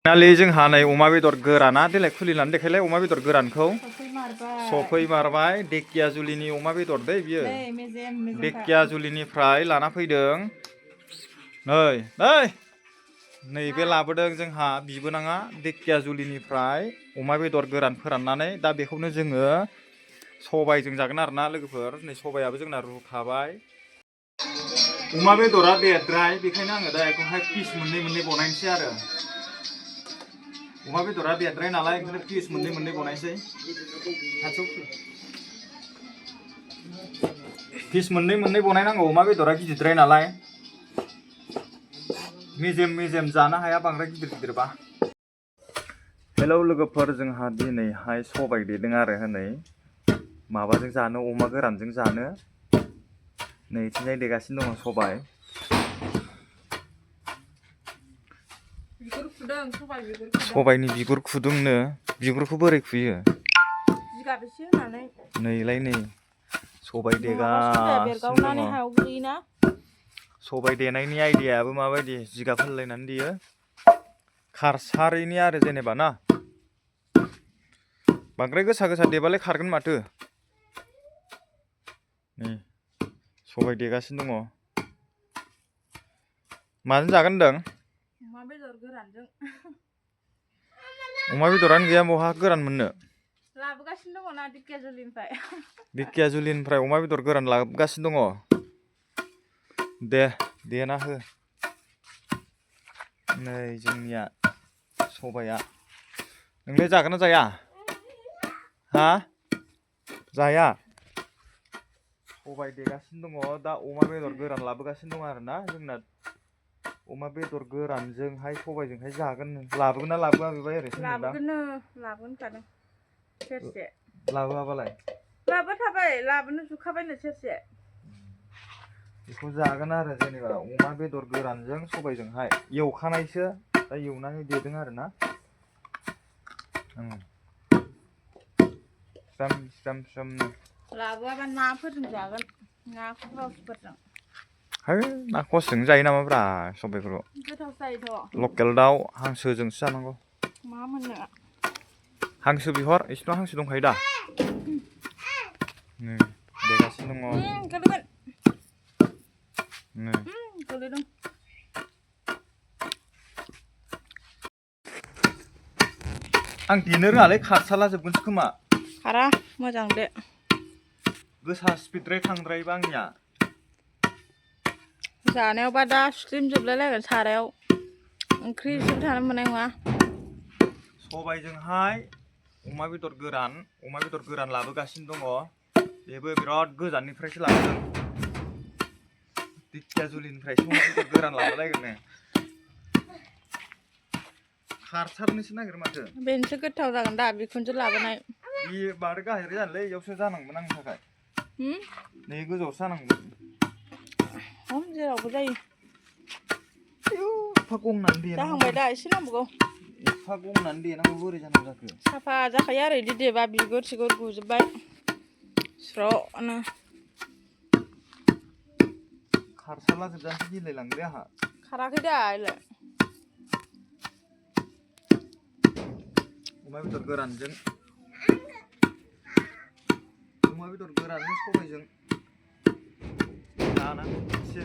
नालि जोंहा नै अमा बेदर गोराना देलाय खुलिनानै देखायलाय अमा बेदर गोरानखौ सफैमारबाय धेकियाजुलिनि अमा बेदर दै बियो धेकियाजुलिनिफ्राय लाना फैदों नैबे लाबोदों जोंहा बिबोनाङा धेकियाजुलिनिफ्राय अमा बेदर गोरान फोराननानै दा बेखौनो जोङो सबायजों जागोन आरोना लोगोफोर नै सबायाबो जोंना रुखाबाय अमा बेदरा देरद्राय बेखायनो आङो दा बेखौहाय पिस मोननै बनायनोसै आरो अमा बेदरा देरद्राय नालाय ओंखायनो पिस मोननै बनायनोसै पिस मोननै बनायनांगौ अमा बेदरा गिदिरद्राय नालाय मेजेम जानो हाया बांद्राय गिदिरबा हेलौ लोगोफोर जोंहा दिनैहाय सबाय देदों आरो हनै माबाजों जानो अमा गोरानजों जानो नै इथिंजाय देगासिनो दङ सबाय सबायनि बिगुर खुदुंनो बिगुरखौ बोरै खुयो नैलाय नै सबाय देगासिनो दङ सबाय देनायनि आइडियायाबो माबायदि जिगाब होलायनानै देयो खारसारैनि आरो जेनेबा ना बांद्राय गोसा देबालाय खारगोन माथो नै सबाय देगासिनो दङ माजों जागोन होनदों अमा बेदर गोरानजों अमा बेदरानो गैया बहा गोरान मोननो लाबोगासिनो दङ ना धेकियाजुलिनिफ्राय अमा बेदर गोरान लाबोगासिनो दङ देना हो नै जोंनिया सबाया नोंलाय जागोन ना जाया हा जाया सबाय देगासिनो दङ दा अमा बेदर गोरान लाबोगासिनो दङ आरोना जोंना अमा बेदर गोरानजोंहाय सबायजोंहाय जागोन लाबोगोन ना लाबोआ बेबा ओरैसो लाबोगोन सेरसे लाबोआबालाय लाबोखाबाय लाबोनो जुखाबायनो सेरसे बेखौ जागोन आरो जेनेबा अमा बेदर गोरानजों सबायजोंहाय एवखानायसो दा एवनानै देदों आरोना स्राम लाबोआबा नाफोरजों जागोन ना खरसफोरजों है ना खरसजों जायो नामाब्रा सबायखौ गोथाव जायोथ' लकेल दाउ हांसोजोंसो जानांगौ मा मोननो हांसो बिहर इसिनाव हांसो दंखायो दा देगासिनो दङ गोलैदों आं देनो रोङालै खारसाला जोबगोनसो खोमा खारा मोजां दे गोसा स्पिडद्राय थांद्रायोबा आंनिया जानायावबा दा सुख्रिम जोबलायलायगोन सारायाव ओंख्रि एसेबो थानो मोननाय नङा सबायजोंहाय अमा बेदर गोरान लाबोगासिनो दङ बेबो बिराद गोजाननिफ्रायसो लाबोदों धेकियाजुलिनिफ्रायसो अमा बेदर गोरान लाबोलायगोन खारसारनोसो नागिरो माथो बेनोसो गोथाव जागोन दा बेखौनोसो लाबोनाय बे बांद्राय गाहाय जानोलै इयावसो जानांगौमोन आंनि थाखाय नै गोजौआवसो जानांगौमोन जेरावबो जायो एफा गंनानै देनांगौ जाहांबाय दा एसे नांबावगौ एफा गंनानै देनांगौ बोरै जानांगौ जाखो साफा जाखायो आरो बिदि देबा बिगुर सिगुर गुजोबबाय स्र'नो खारसारला जोबजानोसो गिलायलांदों आंहा खाराखै दा इलाय अमा बेदर गोरानजों सबायजों जानांगौ एसे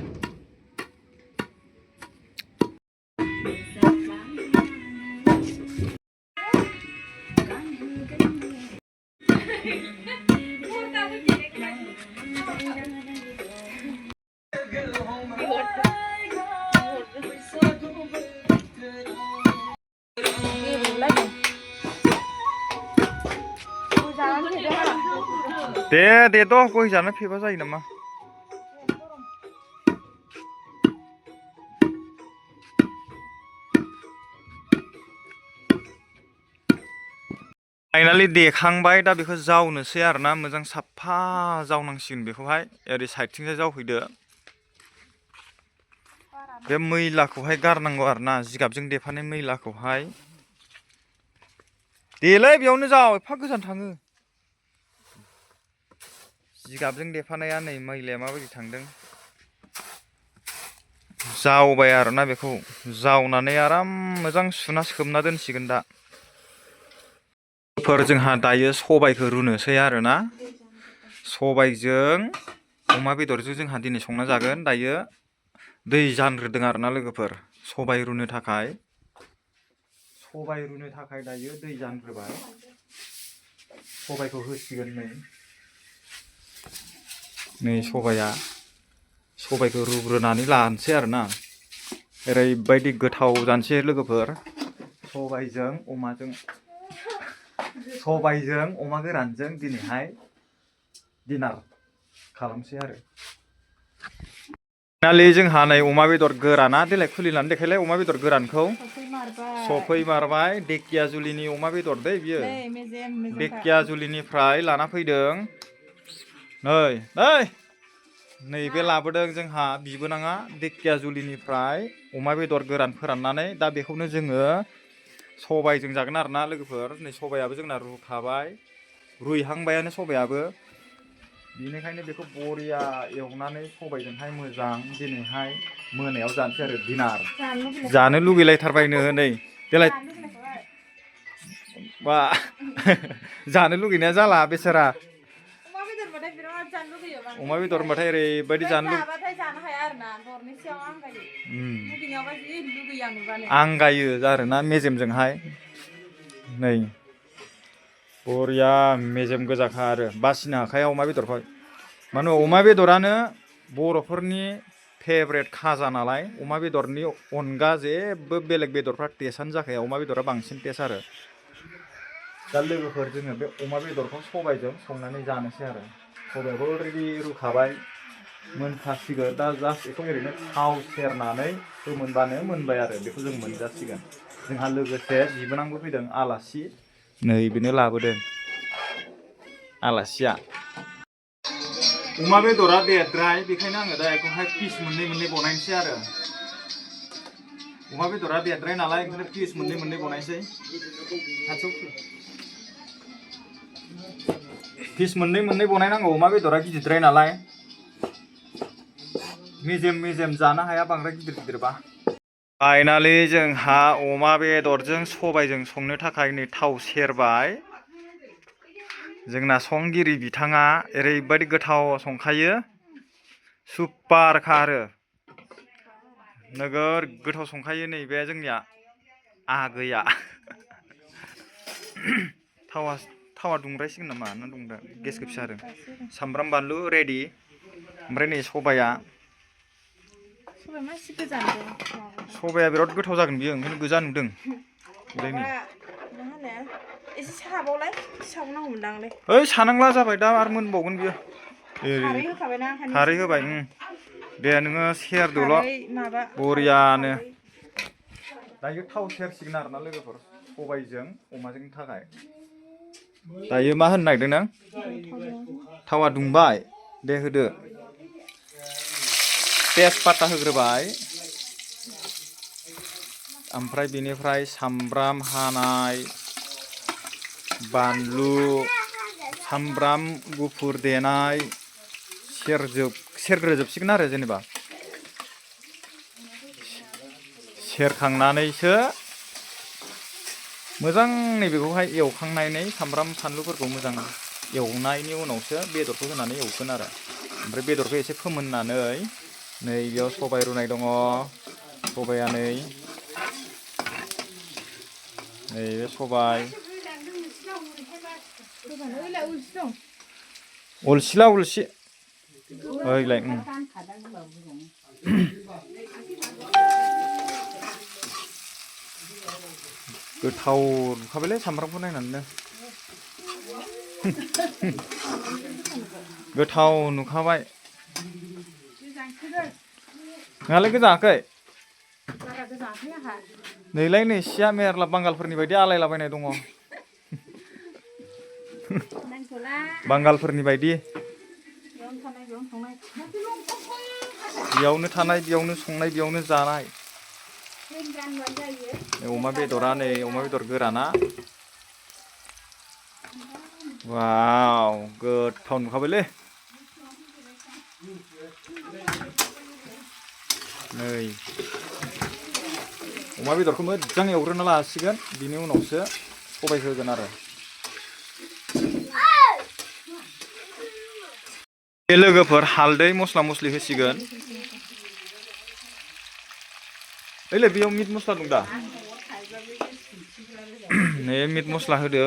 दे द' गय जानो फेबा जायो नामा फाइनालि देखांबाय दा बेखौ जावनोसै आरोना मोजां साफा जावनांसिगोन बेखौहाय ओरै साइडथिंजाय जावफैदो बे मैलाखौहाय गारनांगौ आरोना जिगाबजों देफानाय मैलाखौहाय देलै बेयावनो जाव एफा गोजान थाङो जिगाबजों देफानाया नै मैलाया माबायदि थांदों जावबाय आरोना बेखौ जावनानै आराम मोजां सुना सोमना दोनसिगोन दा जोंहा दायो सबायखौ रुनोसै आरोना सबायजों अमा बेदरजों जोंहा दिनै संना जागोन दायो दै जानग्रोदों आरोना लोगोफोर सबाय रुनो थाखाय दायो दै जानग्रोबाय सबायखौ होसिगोन नै सबायखौ रुग्रोनानै लानोसै आरोना ओरैबायदि गोथाव जानोसै लोगोफोर सबायजों अमा गोरानजों दिनैहाय दिनार खालामसै आरो नालि जोंहा नै अमा बेदर गोराना देलाय खुलिनानै देखायलाय अमा बेदर गोरानखौ सफैमारबाय धेकियाजुलिनि अमा बेदर दै बियो धेकियाजुलिनिफ्राय लाना फैदों नैबे लाबोदों जोंहा बिबोनाङा धेकियाजुलिनिफ्राय अमा बेदर गोरान फोराननानै दा बेखौनो जोङो सबायजों जागोन आरोना लोगोफोर नै सबायाबो जोंना रुखाबाय रुइहांबायानो सबायाबो बेनिखायनो बेखौ बरिया एवनानै सबायजोंहाय मोजां दिनैहाय मोनायाव जानोसै आरो दिनार जानो लुगैलायथारबायनो नै देलाय बा जानो लुगैनाया जाला बेसारा अमा बेदर होनबाथाय ओरैबायदि जानो हाया आरोना दरनैसोआव आंगायो आरोना मेजेमजोंहाय नै बरिया मेजेम गोजाखा आरो बासिनो हाखाया अमा बेदरखौ मानो अमा बेदरानो बर'फोरनि फेभरेट खाजा नालाय अमा बेदरनि अनगा जेबो बेलेग बेदरफ्रा टेस्टआनो जाखाया अमा बेदरा बांसिन टेस्ट आरो दा लोगोफोर जोङो बे अमा बेदरखौ सबायजों संनानै जानोसै आरो सबायखौ अलरेडि रुखाबाय मोनखासिगोन दा जास्ट बेखौ ओरैनो थाव सेरनानै फोमोनबानो मोनबाय आरो बेखौ जों मोनजासिगोन जोंहा लोगोसे बिबोनांबो फैदों आलासि नै बेनो लाबोदों आलासिया अमा बेदरा देरद्राय बेखायनो आङो दा बेखौहाय पिस मोननै बनायनोसै आरो अमा बेदरा देरद्राय नालाय ओंखायनो पिस मोननै बनायनोसै पिस मोननै बनायनांगौ अमा बेदरा गिदिरद्राय नालाय मेजेम जानो हाया बांद्राय गिदिरबा फाइनालि जोंहा अमा बेदरजों सबायजों संनो थाखाय नै थाव सेरबाय जोंना संगिरि बिथाङा ओरैबायदि गोथाव संखायो सुपारखा आरो नोगोर गोथाव संखायो नैबे जोंनिया आगैया थावा दुंद्रायसिगोन नामा ना दुंदों गेसखौ फिसा होदों सामब्राम बानलु रेडि ओमफ्राय नै सबाया बिराद गोथाव जागोन बियो ओंखायनो गोजा नुदों एसे साबावलाय सावनांगौमोनदांलै ओइ सानांला जाबाय दा आरो मोनबावगोन बियो खारै होबाय दे नोङो सेरदोल' बरियानो दायो थाव सेरसिगोन आरोना लोगोफोर सबायजों अमाजों थाखाय दायो मा होननो नागिरदों नों थावा दुंबाय दे होदो तेजपाता होग्रोबाय ओमफ्राय बेनिफ्राय सामब्राम हानाय बानलु सामब्राम गुफुर देनाय सेरग्रोजोबसिगोन आरो जेनेबा सेरखांनानैसो मोजां नैबेखौहाय एवखांनानै सामब्राम फानलुफोरखौ मोजां एवनायनि उनावसो बेदरखौ होनानै एवगोन आरो ओमफ्राय बेदरखौ एसे फोमोननानै नै बेयाव सबाय रुनाय दङ सबाया नै बे सबाय अलसिला ओइलाय गोथाव नुखाबायलै सामब्रामखौ नायनानैनो गोथाव नुखाबाय नोंहालाय गोजाङाखै नैलाय नै सिया मेरला बांगालफोरनि बायदि आलायलाबायनाय दङ बांगालफोरनि बायदि बेयावनो थानाय बेयावनो संनाय बेयावनो जानाय अमा बेदरा नै अमा बेदर गोराना वाव गोथाव नुखाबायलै नै अमा बेदरखौ मोजां एवग्रोना लासिगोन बिनि उनावसो सबाय होगोन आरो बे लोगोफोर हालदै मस्ला मस्लि होसिगोन ओइलै बेयाव मिट मस्ला दं दा नै मिट मस्ला होदो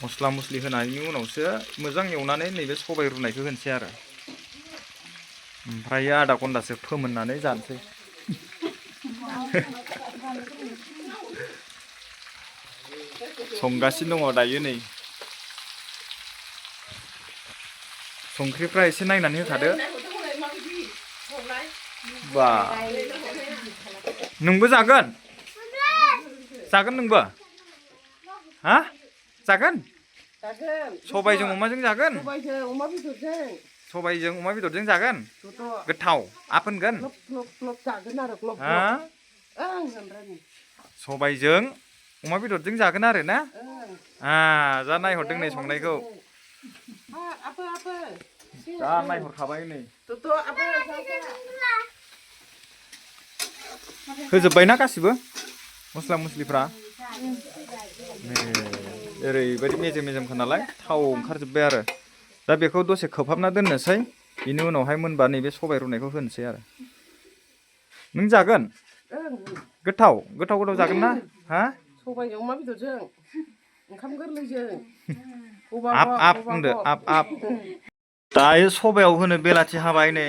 मस्ला मस्लि होनायनि उनावसो मोजां एवनानै नैबे सबाय रुनायखौ होनोसै आरो ओमफ्राय आधा घन्टासो फोमोननानै जानोसै संगासिनो दङ दायो नै संख्रिफ्रा एसे नायनानै होखादो बा नोंबो जागोन जागोन नोंबो हा जागोन सबायजों अमाजों जागोन सबायजों अमा बेदरजों जागोन गोथाव आप होनगोन सबायजों अमा बेदरजों जागोन आरो ना जा नायहरदों नै संनायखौ जा नायहरखाबाय नै होजोब्बायना गासिबो मस्ला मस्लिफ्रा ओरैबायदि मेजेम मेजेमखा नालाय थाव ओंखारजोब्बाय आरो दा बेखौ दसे खोबहाबना दोननोसै बिनि उनावहाय मोनबा नैबे सबाय रुनायखौ होनोसै आरो नों जागोन गोथाव गोथाव गोथाव जागोन ना हा सबायजों अमा बेदरजों ओंखाम गोरलैजों आप आप होनदो आप आप दायो सबायाव होनो बेलाथि हाबाय नै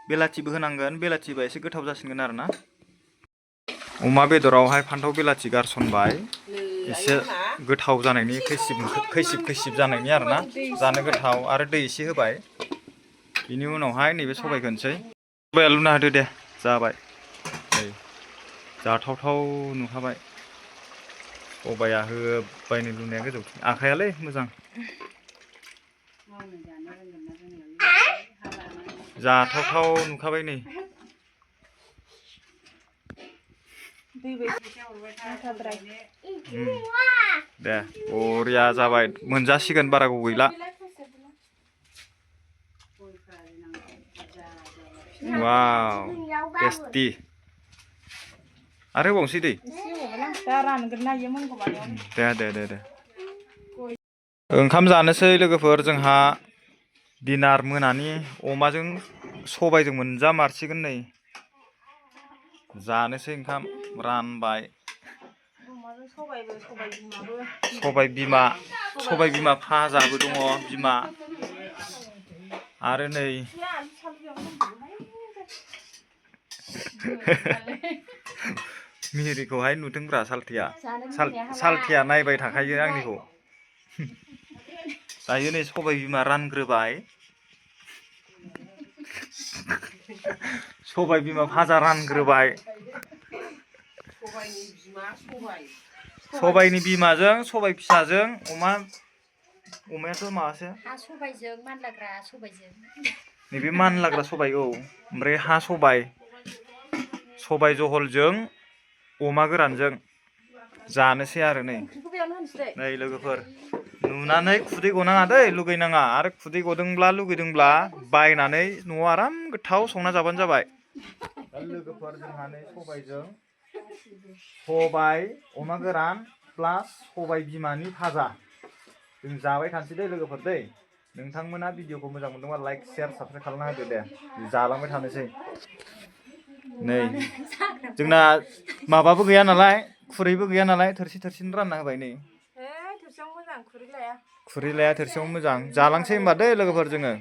बेलाथिबो होनांगोन बेलाथिबा एसे गोथाव जासिनगोन आरो ना अमा बेदरावहाय फान्थाव बेलाथि गारसनबाय एसे गोथाव जानायनि खैसिब जानायनि आरो ना जानो गोथाव आरो दै एसे होबाय बिनि उनावहाय नैबे सबायखौ होनोसै सबाया लुना होदो दे जाबाय नै जाथावथाव नुखाबाय सबाया होबाय नै लुनाया गोजौथिं आखायालै मोजां जाथावथाव नुखाबाय नै दे बरिया जाबाय मोनजासिगोन बारा गोबाव गैला वाव टेस्टि आरो होबावनोसै दै दे ओंखाम जानोसै लोगोफोर जोंहा दिनार मोनानि अमाजों सबायजों मोनजामारसिगोन नै जानोसै ओंखाम रानबाय सबाय बिमा फाजाबो दङ बिमा आरो नै मिहिरिखौहाय नुदोंब्रा सालथिया नायबाय थाखायो आंनिखौ दायो नै सबाय बिमा रानग्रोबाय सबाय बिमा भाजा रानग्रोबाय सबायनि बिमाजों सबाय फिसाजों अमायाथ' माबासो हा सबायजों मानलाग्रा सबायजों नैबे मानलाग्रा सबाय औ ओमफ्राय हा सबाय जहलजों अमा गोरानजों जानोसै आरो नै लोगोफोर नुनानै खुदै गनाङा दै लुगैनाङा आरो खुदै लुगैदोंब्ला बायनानै न'आव आराम गोथाव संना जाबानो जाबाय दा लोगोफोर जोंहा नै सबाय अमा गोरान प्लास सबाय बिमानि भाजा जों जाबाय थानोसै दै लोगोफोर दै नोंथांमोना भिडिअखौ मोजां मोनदोंबा लाइक शेयार साबस्क्राइब खालामना होदो दे जालांबाय थानोसै नै जोंना माबाबो गैया नालाय खुरैबो गैया नालाय थोरसिनो रानना होबाय नै खुरै लाया थोरसियाव मोजां जालांसै होमबा दै लोगोफोर जोङो